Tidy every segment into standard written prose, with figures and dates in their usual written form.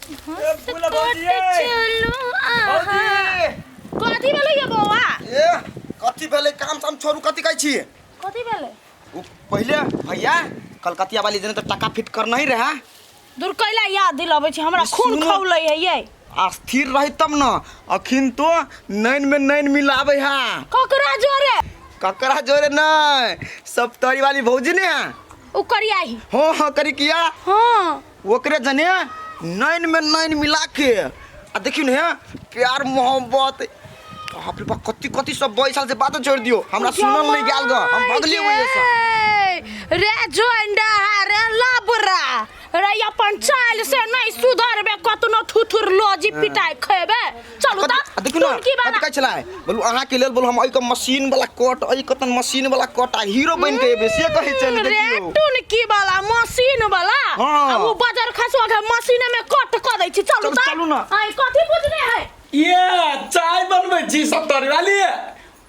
बोला भौजी ए। चलू आहा भौजी कथी भेलै ये बौआ ए कथी भेलै काम ताम छोड़ू कथी कहै छी कथी भेलै उ पहिले भैया कलकतिया वाली जने तो टका फिट कर नहीं रहा दूर कैला याद दिलबै छी हमरा खून सुनो। खौलै है ये आ स्थिर रही तब न अखिन तो नैन में नैन मिलावे हा ककरा जोरे ककरा जोरे नहीं सब तोरी वाली भौजी ने है उ करियाही हाँ हाँ करी किया हाँ ओकरे जने नैन में नैन मिला के आ देखियो ने प्यार मोहब्बत बाप रे बाप कति कति सब बैसल से बात छोड़ दियो हमरा सुनल नहीं गेल ग हम भगलिए ओइ से रे जोंडा रे लबरा रे अपन चाल से नहीं सुधरबे कतनो थुथुर लोजी पिटाई खेबे चलू त आ देखियो ना की कथी बाला कहै छलै बोलू अहाँ के लेल बोलू हम एहि के मशीन वाला कट एहि कतन मशीन वाला कट आ हीरो बनि के एबै से कहै छलै रे देखियो टुनकी वाला मशीन वाला हाँ। आ उ बजर खसुआ के मशीन में कट क दै छी चलू चलू, त चलू ना। आइ कथी पूछने है ये चाय बनबै छी सत्तर वाली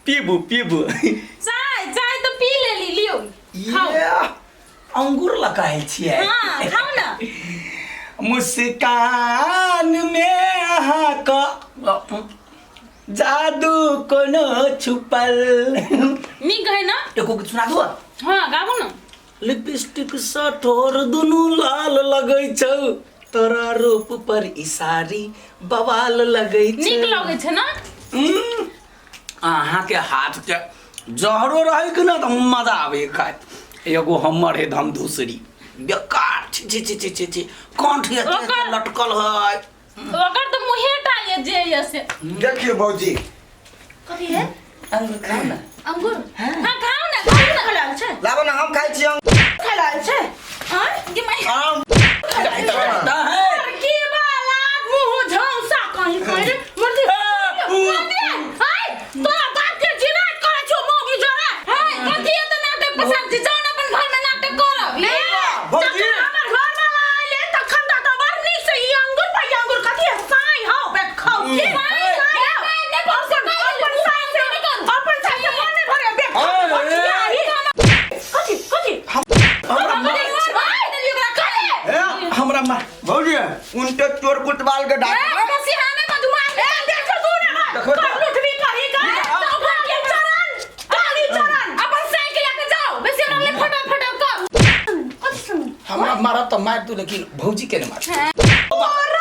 पीबू पीबू चाय चाय तऽ पी लेली लियौ खाउ ये अंगूर लगायल छियै हाँ खाउ ना मुस्कान में अहाँके जादू कोनो छुपल नीक है ना एको गीत सुना दू हाँ गाबू ना लिपस्टिक सँ ठोर दुनू लाल लगै छौ तोरा रूप पर इसारी बवाल लगै छौ नीक लगै छै ना अहाँके हाथके जहरो रहै कि ना तऽ मजा आबै खाइत एगो हमर है हम दूसरी बेकार छी छी छी छी छी छी कंठ एते एते लटकल है ओकर तऽ मुँहे टा ये जे ये से देखियो भौजी कथी है अंगूर खाउ ना अंगूर हाँ खाउ ना खाउ ना खाय छै लाबो ना हम खाइ छी खाय छै हाँ गे माय आम तऽ है की बाला मुंह झौसा कहीं कहीं रे मुर्दी मुर्दी हाय तोरा बाप के जिनात करे छो मौगी जोरा हाय कथी एते नाटक पसंद छै जाउ ना अपन घर में नाटक करब ए भौजी। जखन हमर घर वाला आइले तखन तऽ तऽ बड़ नीक से ई अंगूर पर ई अंगूर कथी है साई हौ बे खाउ की साई हौ अपन अपन साई से अपन साई से मन नहीं भरे बे खाउ कथी कथी ए, हमरा मार भौजी उनटे चोर कुटवाल के डाक देखो तो। हमरा मारब तऽ मारि दू लेकिन भौजी के नहि मार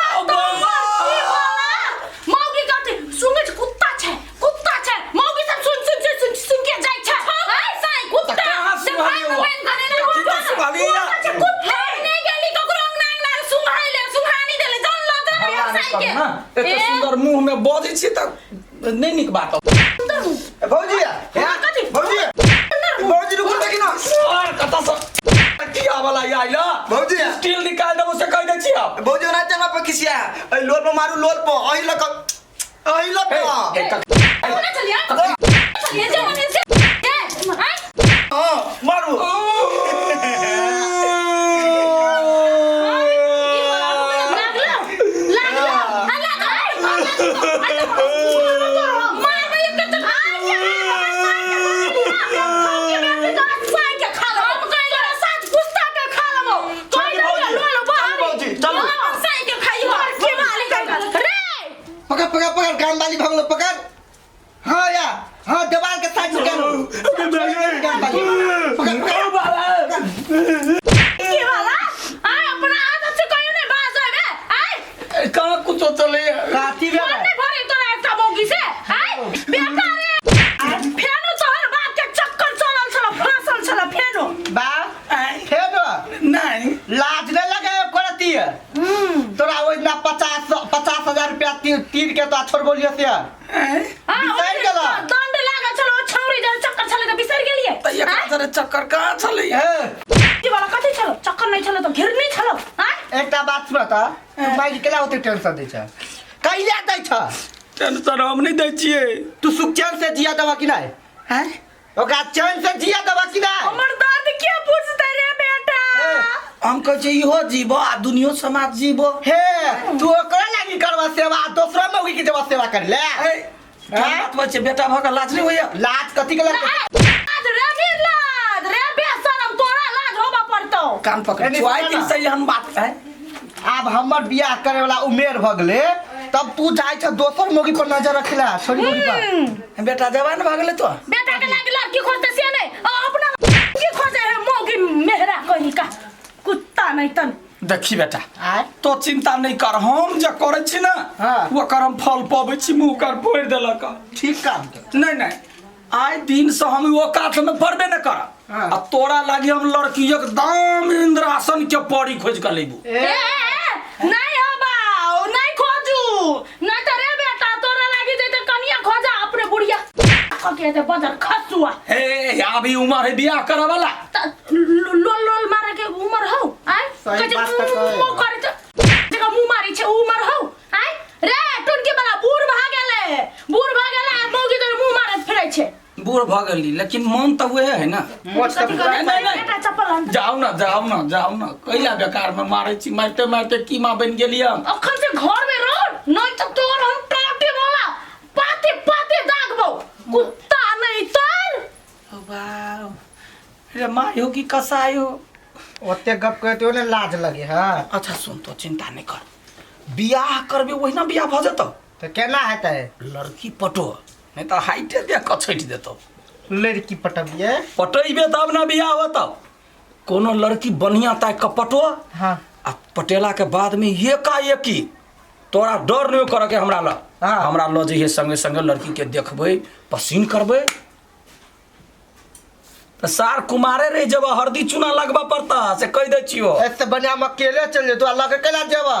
कहाँ सुनलियै वो? कथी तऽ सुनलियै या? हल्ला नहि करू ना। एते सुन्दर मुँह में बजै छी तऽ नहि नीक बात ए, भौजी ए, भौजी भौजी रुकू देखी ना और कतऽ से किया वाला आइल भौजी। स्टील निकाल देबो से कहि दै छी अब भौजी ओना चंगा पर खिसिया ए लोल पर मारू लोल पर अही लक अही लक ए, हां मारू भौजी चलू पकड़ पकड़ पकड़ गाम वाली भगलो पकड़ हाँ या हाँ दीवार के साइड में गाम गाम वाली पकड़ पकड़ कहाँ कुछो चले काथी भेलै बा फेर नहीं लाज नहीं लगे करती है तोरा ओहि दिना 50,000 रुपया तीर तीर के तो छोड़ बोलियो से बिसरि गेला दंड लागल छल ओ छौरी जब चक्कर छलै तऽ बिसरि गेलियै तऽ एकरा जरे चक्कर कहाँ छलै ए, की वाला कथी छलो चक्कर नहीं छलो तऽ घिरनी छलो आँय एकटा बात सुन तऽ तू माइक केला ओते टेंशन दै छ कैला दै छ टेंशन हम नहि दै छियै तू सुख चैन से जिया देबा कि नहीं हैं ओकरा चैन से जिया देबा कि नहीं हमर दर्द के पूछते रे बेटा ए, हम कहै छियै इहो जीबो आ दुनियो समाज जीबो हे तू ओकरा लागी करबा सेवा आ दोसरा मौगी के जब सेवा कर ले ए, क्या बात होइ छै बेटा भऽ कऽ लाज नहि होइया लाज कथी के लगे लाज रे निर्लाज रे बेशरम तोरा लाज होबा पड़तौ कान पकड़ एने आइ सुन दिन ना। से एहन बात है आब हमर बियाह करे वाला उमेर भ गेले तब तू जाय छ दोसर मोगी पर नजर रखेला छोरी मोगी पर। बेटा जवान भऽ गेलै तो। बेटा के लागे लड़की खोजते से नहीं, आ अपना की खोजे है मौगी मेहरा कहीं का कुत्ता नहीं तन। देखी बेटा, आय तो चिंता नहीं कर, हम जे करै छी ना हाँ। ओकर हम फल पबै छी, मुँह कर फोड़ि देलक। ठीक काम के। नहीं नहीं, आइ दिन से हम ओ काठ में पड़बे न करब। हाँ। आ तोरा लागी हम लड़की एकदम इंद्रासन के पड़ी खोज के लेबू। ए, ए, ए, नहीं हो बाऊ, नहीं खोजू नहीं तो रे बेटा तोरा लागी जैते कनिया खोजा अपने बुढ़िया के दे बदर खसुआ। हे अभी उम्र है बियाह करे वाला। त लोल लोल मारे के उम्र हो आय सही कहे बात त कहे। मुंह करे त जका मुंह मारी छे उम्र हो आय रे टुनकी वाला बूढ़ भ गेले, बूढ़ भ गेले आ मौगी तो मुंह मारे फिरै छे। बूढ़ भ गेली लेकिन मन तऽ उहे है ना। मोट कथी तऽ करे? नहीं, नहीं। बेटा चप्पल आन। जाओ ना जाओ ना जाओ ना, कैला बेकार में मारे छी, मारते मारते कीमा बन गेली हम। अखन से घर में रह नहीं तो तोर हम टाटे वाला पाते पाते दागबो कुत्ता नहीं तर। वाह रे माय हो कि कसाई हो। ओते गप करते हो ने लाज लगे। हां अच्छा सुन, तो चिंता नहीं कर, बियाह करबे ओहिना बियाह भ जेतौ। तो केना हेतै? लड़की पटो नहीं तो हाइटे देख के छटि देतौ। लड़की पटबिए? पटेबे तब ना बियाह होतौ। कोनो लड़की बढ़िया ताकि के पटो। हाँ। आ पटेला के बाद में एकाएकी तोरा डर नहीं करे के हमरा लग। हाँ। हमरा लऽ जइहे संगे संगे लड़की के देखबै पसीन करबै तऽ सार कुमारे रहि जेबह, हरदी चूना लगबऽ पड़तह से कहि दै छियौ। एते बढ़िया हम अकेले चल जेतो आ लगे केला जेबा?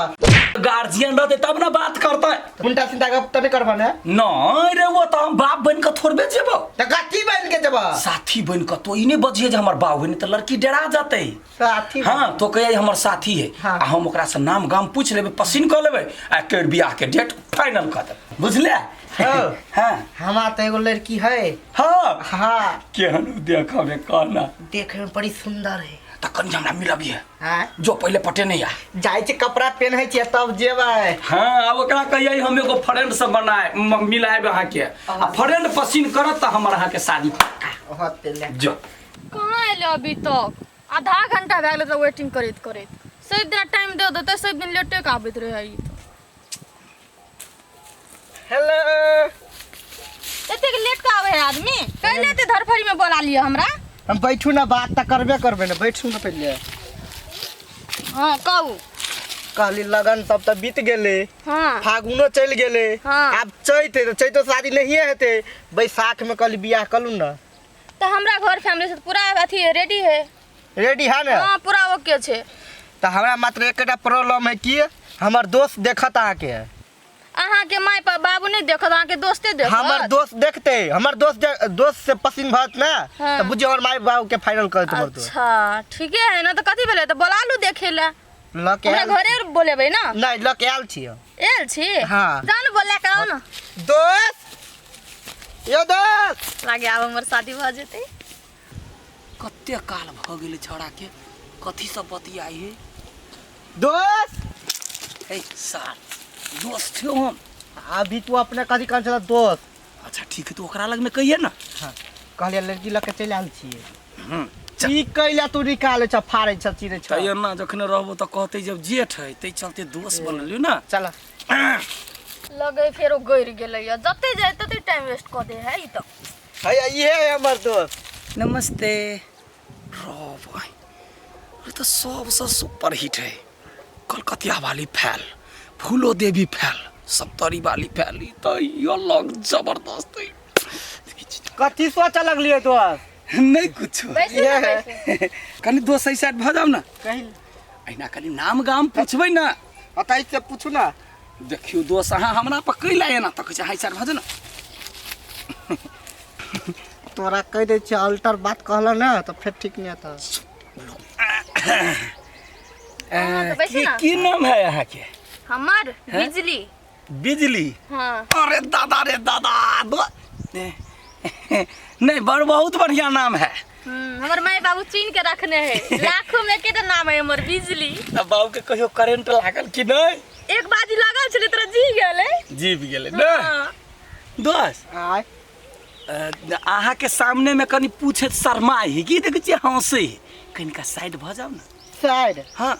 गार्जियन रहतै तब ना बात करतै। उल्टा सीधा गप त नहीं करबा ने? नहीं रे, वो तऽ हम बाप बनि कऽ थोड़बे जेबौ। त कथी बन के जेबा? साथी बनि कऽ। तो ई नहीं बजिहे जे हमर बाप है, नहीं तऽ लड़की डरा जेतै। साथी? हाँ, तो कहिए हमर साथी है। हाँ। आ हम ओकरा से नाम गाम पूछ लेबै, पसीन कऽ लेबै आ केर बियाह के डेट फाइनल कऽ देबै, बुझले? हाँ। हाँ। हमार तो एगो लड़की है। हाँ। हाँ। केहन उ देखबे कहना? देखे में बड़ी सुंदर है। तऽ कनि हमरा मिलबिहे। हाँ। जो पहिले पटेने आ। जाइ छै कपड़ा पेन्है छियै तब जेबै। हाँ, आब ओकरा कहियै हम एगो फ्रेंड से बनाए मिलाएब अहाँके, आ फ्रेंड पसीन करत तऽ हमर अहाँके शादी पक्का। होते ले। जो। कहाँ एलै अभी तक? आधा घंटा भए गेलै तऽ वेटिंग करैत करैत। सब दिन टाइम दे देतै, सब दिन लेटे के आबैत रहै ई तऽ। हेलो। एतेक लेट के आबै है आदमी? कैले एते धरफड़ी में बोला लिअ हमरा? हम बैठू ना, बात तऽ करबे करबे ना, बैठू ना पहिले। हाँ कहू। कहली लगन सब तऽ बीत गेलै। हाँ। फागुनो चलि गेलै। हाँ। आब चैत है तऽ चैतो शादी नहिए हेतै, बैसाख में कहली बियाह कलू ना। तऽ हमरा घर फैमिली से पूरा अथी रेडी है। रेडी है ना? हाँ पूरा ओके छै। तऽ हमरा मात्र एकटा प्रॉब्लम है कि हमर दोस्त देखत अहाँके। अहाँके माय बाबू नहीं देखत, अहाँके दोस्ते देखत। हमर दोस्त देखते, हमर दोस्त दोस्त से पसंद भत ना। हाँ। तऽ बुझियौ हमर माय बाबू के फाइनल कर हमर दोस्त। अच्छा ठीके है ना, तऽ कथी भेलै? तऽ बोला लू देखे ला। लऽ के हमरा आयल। घरे बोलेबै ना? नहीं लऽ के आयल छियै। आयल छी? हाँ। जान बोला के आउ ना। दोस्त यो दोस्त लागे आब हमर शादी भऽ जेतै। कते काल भऽ गेलै छौड़ाके, कथी सब बतियाइ है। दोस्त। हे सार दोस्त छियौ हम। अभी तू अपने कथी कहै छला दोस्त? अच्छा ठीक है, तू ओकरा लगमे कहिए ना। हाँ कहलियै लड़की लऽ के चलि आयल छियै। चल। ई कैला तू निकालै छ, फाड़ै छ, चीरै छ? तैयो ना जखने रहबो तऽ कहतै जब जेठ है, ताहि चलते दोस्त बनलियौ ना। चल। लगे फेरो गड़ि गेलैया, जते जाय तते टाइम वेस्ट कऽ दे है ई तऽ। हैया इहे है हमर दोस्त। नमस्ते। रो भाई, अरे तो सबसे सुपर हिट है। कलकतिया वाली फैल, फूलो देवी फैल, सप्तरी वाली फैल, ई तो यो लग जबरदस्त है। कथी सोचऽ लगलियै दोस्त? नहीं कुछ। बैसू ना, बैसू। कनी दोस्त एहि साइड भऽ जाउ ना। कहीं अहिना कनी नाम गाम पूछबै ना। अतः से पूछू ना। देखियौ दोस्त, अहाँ हमरा पर कैला एना तकै छै? अहाँ एहि साइड भऽ जाउ ना। तोरा कहि दै छियै अल्टर बात कहल ना तऽ फेर ठीक नहि हेतौ। अहाँ तऽ बैसू की ना। की नाम है अहाँके? हमर बिजली। बिजली? हाँ। अरे दादा रे दादा, नहीं बड़ बहुत बढ़िया नाम है। हमर माय बाबू चुन के रखने है, लाखों में एकेटा नाम है हमर बिजली। तऽ बाबू के कहियो करेंट लागल कि नहीं? एक बाजी लागल छलै तोरा जी गेलै। जीप गेलै ने। हाँ। दोस्त आय अहाँ के सामने में कनी पूछे शर्माइ है की देखै छियै हंसै है, कनिका साइड भऽ जाउ ना। साइड? हाँ।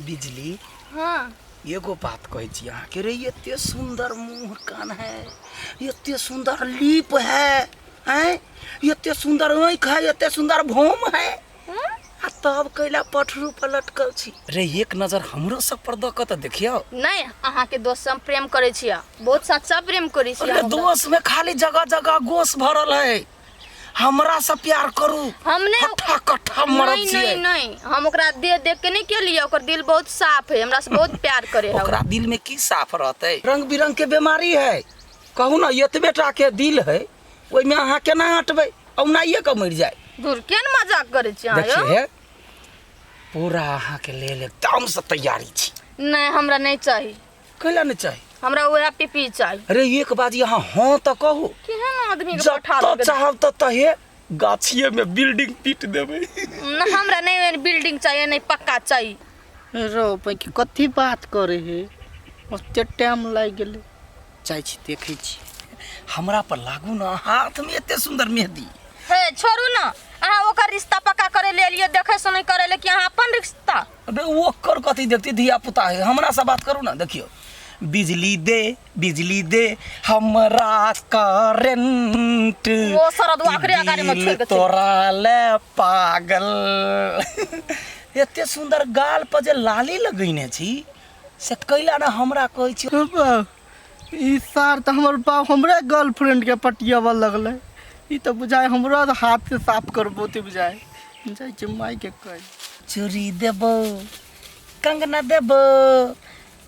बिजली। हाँ। एगो बात कहै छी अहाँके रे, एते सुंदर मुँह कान है, एते सुंदर लीप है, हैं, एते सुंदर आँखि है, एते सुंदर भोम है, आ तब कैला पठरू पर लटकल छी रे। एक नजर हमरो सब पर दऽ कऽ तऽ देखियौ। नहीं, अहाँ के दोस्त से हम प्रेम करे छियै, बहुत सच्चा प्रेम करे छियै। अरे हम ओकरा। दोस्त में खाली जगह जगह गोश भरल है, हमरा से प्यार करू। हम नहीं हट्ठा कट्ठा मरद नहीं छियै। नहीं नहीं, हम ओकरा दे देख के नहीं केलियै, ओकर दिल बहुत साफ है, हमरा से बहुत प्यार करे है। ओकरा दिल में की साफ रहतै? रंग बिरंग के बीमारी है। कहू ना, एतबे टा के दिल है, ओहिमे अहाँ केना हटबै? औनाइए के मरि जाय। दूर, केहन मजाक करे छी अहाँ यौ? देखिए, पूरा अहाँ के लेल एकदम से तैयारी छी। नहीं, हमरा नहीं चाही। कैला नहीं चाही? हमरा वएह पीपी चाही। अरे एक बाजी अहाँ हाँ तऽ कहू। केहन आदमी के पठा जतऽ देबै? चाहब ततहे गाछिए में बिल्डिंग पीट देबै। न, हमरा नहीं बिल्डिंग चाहिए, नहीं पक्का चाहिए। रो पैकी कथी बात करे हे, ओते टाइम लागि गेलै। जाइ छी देखै छी। हमरा पर लागू ना, हाथ में एते सुंदर मेहंदी। हे छोड़ू ना, अहाँ ओकर रिश्ता पक्का करे ले लिए, देखे सुने करे ले कि अहाँ अपन रिश्ता। अबे ओकर कथी देखती, धिया पुता है। हमरा से बात करू ना। देखियो, बिजली दे बिजली दे हमरा करेंट, ओ सरदुआ ओकरे अगाड़ी में छोड़ि के चलि। तोरा ले पागल। एते सुंदर गाल पर जे लाली लगैने छी से कैला ना हमरा कहै छी? बाप, ई सार तऽ हमर बाप हमरे गर्लफ्रेंड के पटियाबऽ लगलै। ई तऽ बुझाय हमरो हाथ से साफ करबो ते बुझाय। जाइ छी माय के कहि। चूड़ी देबो कंगना देबो,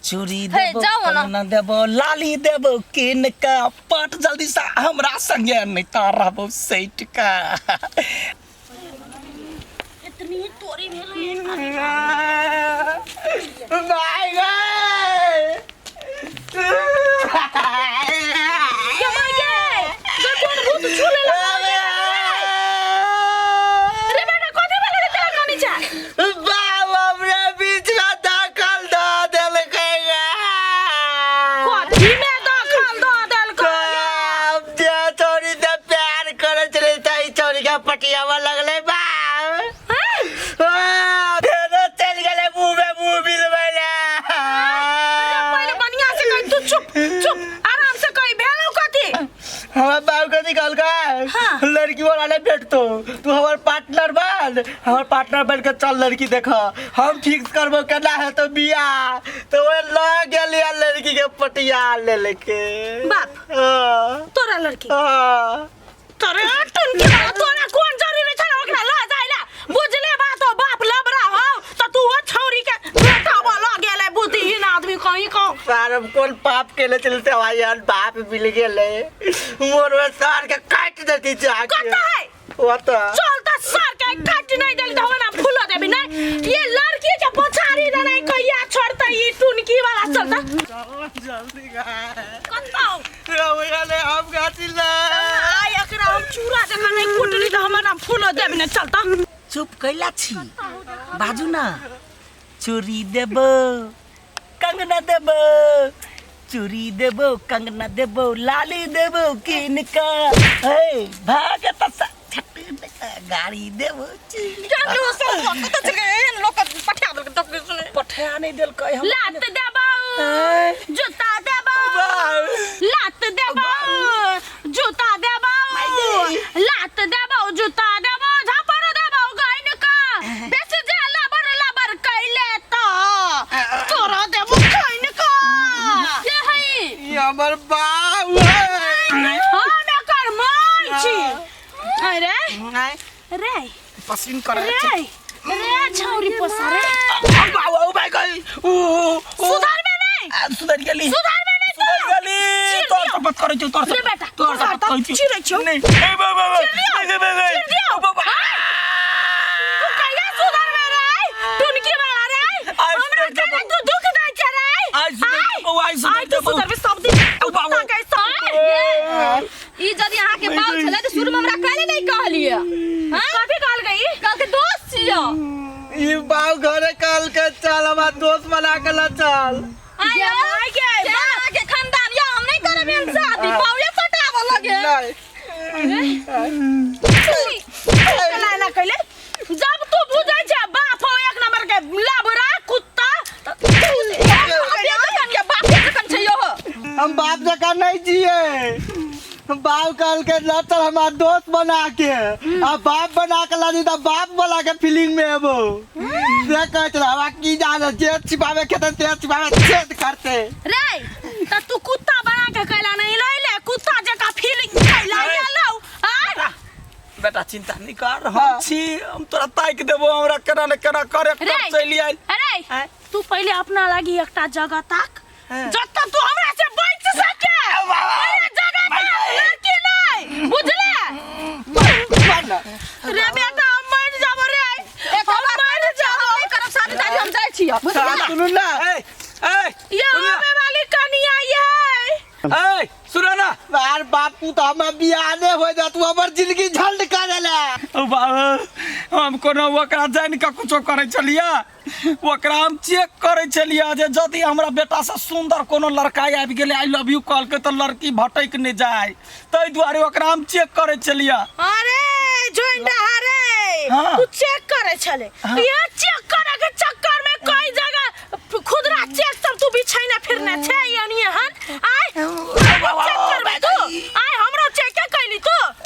चूड़ी हे, देबो जाओ ना। कंगना देबो, लाली देबो किन का पट जल्दी सा हमरा संगे, नहीं तो रहबो सैट का। इतनी तोरी भेलै। माय गे। गे माय गे, गे कोन भूत छू लेलक रे? बेटा, कथी भेलै रे? तेरा कनी छै। बाप हमरा बीच में दखल दऽ देलकै गे। कथी में दखल दऽ देलकै? बाप जे छौड़ी से प्यार करै छलै ताहि छौड़ी के पटियाबऽ लगलै बाप। फेरो चलि गेलै मुँह में मुँह मिलबै ले। पहिले बढ़िया से कही तू, चुप चुप, आराम से कही, भेलौ कथी? हमर बाप कथी कहलकै? हाँ। लड़की वाला नहीं भेटतो, तू हमर पार्टनर बन, हमर पार्टनर बन के चल लड़की देख, हम फिक्स करबो केना हेतो बियाह। तो ओए लऽ गेलियै लड़की के पटिया ले लेके। बाप। हाँ। तोरा लड़की? हाँ। तोरे टुनकी वाला, तोरा कोन जरूरी छै ओकरा लऽ जाय ला? बुझले बात हो, बाप लबरा हो त तू ओ छौरी के बेटावा लऽ गेलै। बुद्धिहीन आदमी कहीं को। सार हम कोन पाप केले चलते भाई यार बाप मिल गेले? मोर में सार के काट देती जाके। कत्ता है? ओतऽ। चल त सर के काट नहीं देली त हमरा फूलो देबी नहीं। ये लड़की के पछाड़ी देनाइ कहिया छोड़तै ई टुनकी वाला? चल त। जल्दी। कत्ता हो? ले हम गाछी ले। आइ एकरा हम चूड़ा जकाँ नहीं कुटली त हमर नाम फूलो देबी नहीं। चल त। चुप कैला छी? बाजू ना। चूड़ी देबो कंगना देबो, चूड़ी देबो कंगना देबो, लाली देबो किन का, हे भाग त छट्टी गाड़ी देबो। चलू सब कतऽ चलि गेलै? एहन लोक के पठा देलकै डॉक्टर सुने। पठा नहीं देलकै हम। लात देबौ, जूता देबौ, लात देबौ, जूता देबौ, लात देबौ, जूता देबौ, झापड़ देबौ गाइन का। बेसी जे लबर लबर कैले त तोरा देबौ गाइन का। के है? ई हमर बाप है। हम एकर माय छी। अरे रे पसीन करे। रे रे छौरी पसारे। ओ भाई गई ऊ ऊ। सुधरबे नहीं? सुधर गेली। सुधरबे नहीं तू? सुधर गेली। चिर तोर दियौ। शपथ करै छियौ, तोर रे बेटा, तोर सुधर शपथ त करै छियौ। चिरै छियौ। नहीं, ए बाबा बाबा। चिर दियौ। नहीं, नहीं, चिर दियौ। बाबा। तू कहिया सुधरबे रे टुनकी वाला रे? आइ हमरा सुधर जेबौ। केना तू दुख दै छै रे? आइ सुधर जेबौ, आइ सुधर आइ तू जेबौ। सुधरबे सब दिन। औ बाबू। कुत्ता के सब। ई यदि अहाँ के बाप छलै तऽ शुरू में हमरा काहे नहीं कहलियै? हाँ? कथी कहल गई? कहलकै दोस्त छियै। ई बाप घरे कहल के चल, हमरा दोस्त बना के ल चल। आयो माय गे, के अहाँ के खानदान या हम नहीं करब एहन शादी, बाउले सटाबऽ लगे। नहीं। चला ना कैले जब तू बुझै छै बाप हो एक नंबर के लबरा कुत्ता। बाप कहल के ल चल हमार दोस्त बना के, आ बाप बना के लानी त बाप वाला के फीलिंग में एबो। से कहै छलै हमरा की जाने, जे छिपावे के त से छिपावे छेद करते। रे त तू कुत्ता बना के कैला नहीं लैले, कुत्ता जका फीलिंग कैला गेलौ आ? बेटा चिंता नहीं कर, हम छी, हम तोरा ताकि देबो, हमरा केना ने केना करे रे चलि आयल। अरे तू पहिले अपना लागी एकटा जगह ताक जतऽ तू हमरा से बच सके। पहिले जगह ताक, लड़की नहीं, बुझले? रे बेटा हम मर जाबो रे, हम मर जाबो। नहीं करब शादी तादी, हम जाइ छियै, बुझलियै? सुनू ना। ए ए ये होवे वाली कनिया ये। ए सुनो ना। यार बापू तो हमर बियाह नहीं हो जा, तू हमर जिंदगी झंड कर देले। ओ बाबू, हम कोनो ओकरा जानि कऽ कुछो करै छलियै, ओकरा हम चेक करै छलियै जे यदि हमरा बेटासँ सुन्दर कोनो लड़का आबि गेलै, I love you कहलकै, तऽ लड़की भटकि नहि जाय, ताहि दुआरे ओकरा हम चेक करै छलियै। अरे जोइंडा रे। हाँ। तू चेक करे छले? ये चेक करे के चक्कर में कई जगह खुदरा चेक सब तू बिछैने फिरने छे यानी।